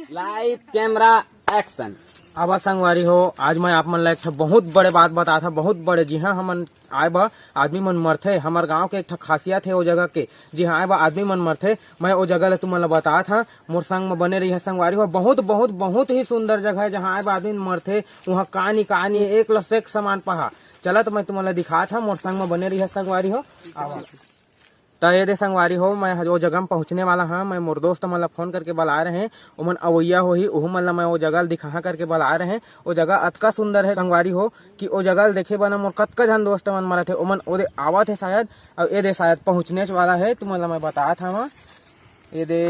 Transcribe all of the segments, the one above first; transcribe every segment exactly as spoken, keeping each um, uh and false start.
Light camera action। अब संगवारी हो, आज मैं आप मन ला एक ठो बहुत बड़े बात बतात हँव, बहुत बड़े। जिहाँ हमन आए बा, आदमी मन मरथे। हमर गांव के एक ठो खासियत हे ओ जगह के, जिहाँ आए बा आदमी मन मरथे। मैं ओ जगह ला तुमन ला बतात हँव, मोर संग में बने रहिहा संगवारी हो। बहुत, बहुत, बहुत ही सुंदर जगह हे, जहाँ आए बा आदमी मन मरथे, उहाँ कहानी, कहानी एक ल से एक समान पहा। चला, तो मैं तुमन ला दिखात हँव, मोर संग में बने रहिहा संगवारी हो। आवा। त ये दे संगवारी हो, मैं ओ जगह में पहुँचने वाला हँव। मैं मोर दोस्त मन ला फोन करके बलाए रहें, ओमन अवइया होही, ओहू मन ला मैं ओ जगह ल दिखाहा करके बलाए रहें। ओ जगह अतका सुंदर हे संगवारी हो कि ओ जगह ल देखे बर ना मोर कतका झन दोस्त मन मरत हे, ओमन ओ दे आवत हे शायद, अउ ए दे शायद पहुँचने वाला हे। तुमन ला मैं बतात हँव, ए दे,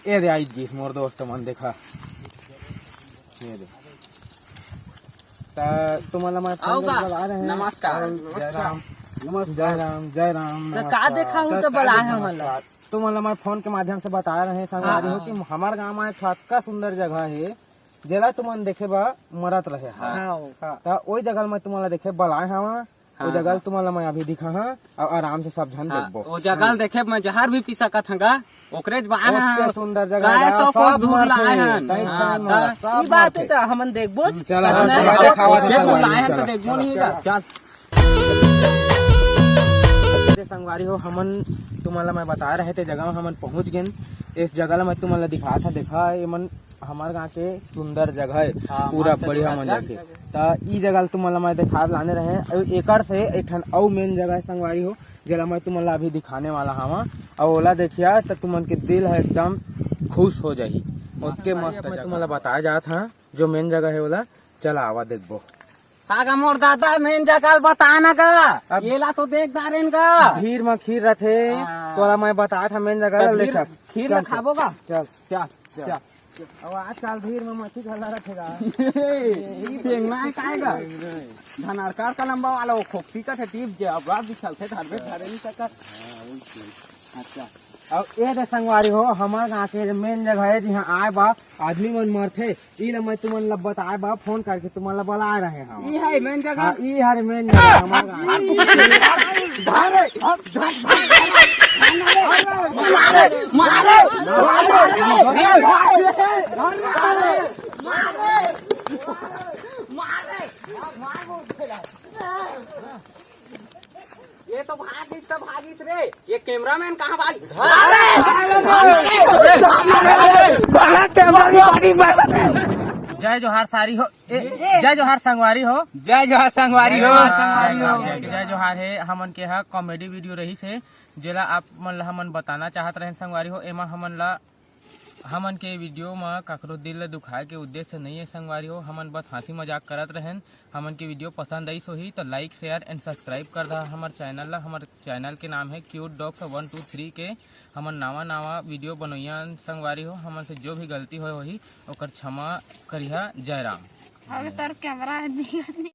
ए दे आइस गिस मोर दोस्त मन, देखा, ए दे। त तुमन ला मैं फोन आऊ करके का? बलाए रहें। नमस्कार। अउ जय राम। नमस्कार। जय राम, जय राम, त का नमस्कार। देखा हूँ त त का बलाए देखा हमन ला? नमस्कार। तुमन ला मैं फोन के माध्यम से बता रहे हैं संगवारी हो हाँ। कि हमर गांव में एक ठो अतका सुंदर जगह हे, जेला तुमन देखे बर मरत रहे हव। हाँ। हाँ। त ओई जगह ल मैं तुमन ला देखे बलाए हँव। हाँ, ओ जगह ल हाँ। तुमन ला मैं अभी दिखाहा, अउ आराम से सब झन हाँ, देखबो। ओ जगह ल देखे मैं जहर भी पी सकत हँव गा, ओकरेच बाहर ओतके हाँ। सुंदर जगह काय हे, सौ कोस सब दूर मरथे, लाए हन। तहीं हाँ, छान त वाला, सब ई बात मरथे। त हमन देखबो। चला, चला, चला, चला, देखावा, ओतके देखावा, दूर लाए हन, त चला, देखबो नहीं चला। गा। चल। ए दे संगवारी हो, हमन तुमन ला मैं बता रहे ते जगह में हमन पहुँच गेन। इस जगह ला मैं तुमन ला दिखात हँव, देखा, एमन हमर गांव के सुंदर जगह हे, हाँ, पूरा मस्त बढ़िया जगह मन हे। जाके। त ई जगह ल तुमन ला मैं देखाए लाने रहें। अउ एकर से एक ठन अउ main जगह हे संगवारी हो, जेला मैं तुमन ला अभी दिखाने वाला हँव। अउ ओला देखिहा त तुमन के दिल ह एकदम खुश हो जाही। ओतके मस्त मैं तुमन ला बताए जात हँव, जो main जगह हे ओला। चला आवा देखबो। का गा मोर दादा, main जगह ल बता ना गा। अब एला तो देख डारेन गा। भीड़ म खीर रथे, हाँ। तोला मैं बतात हँव main जगह त ला ले भीड़, चल। खीर चल, ल चल। खाबो गा? चल। चल, चल। चल। अब आजकल भीड़ म मच्छी घला रथे गा। ई देखना हे काय गा? धनारकार का लंबा वाला वो खोपसी का थे टीप जे अब रात भी चलथे, धरबे धरे नहीं सकत। अच्छा। अउ ए दे संगवारी हो, हमर गांव के main जगह हे, जिहाँ आए बा आदमी मन मरथे, ई ल मैं तुमन ला बताए बर फोन करके तुमन ला बलाए रहे हँव। ई हे main जगह। हाँ, ई हरे main जगह हमर गाँव। मारे, मारे, मारे। ये तो भागिस, तो भागिस रे। ये cameraman कहाँ भाग? जय जोहार सारी हो, ए, जय जोहार संगवारी हो। जय जोहार संगवारी हो। जय जोहार संगवारी हो। जय जोहार हे, हमन के हा comedy video रहिस हे, जेला आप मन ला हमन बताना चाहत रहेन संगवारी हो। एमा हमन ला हमन के video म काकरो दिल ल दुखाए के उद्देश्य नइ हे संगवारी हो, हमन बस हँसी मजाक करत रहेन। हमन के video पसंद आइस होही त like, share and subscribe कर दहा हमर channel ला। हमर channel के नाम हे Cute Dogs one two three के। हमन नावा नावा video बनोइया संगवारी हो, हमन से जो भी गलती होए होही ओकर क्षमा करिहा। जय राम। अबे तोर camera हे, नहीं, नहीं।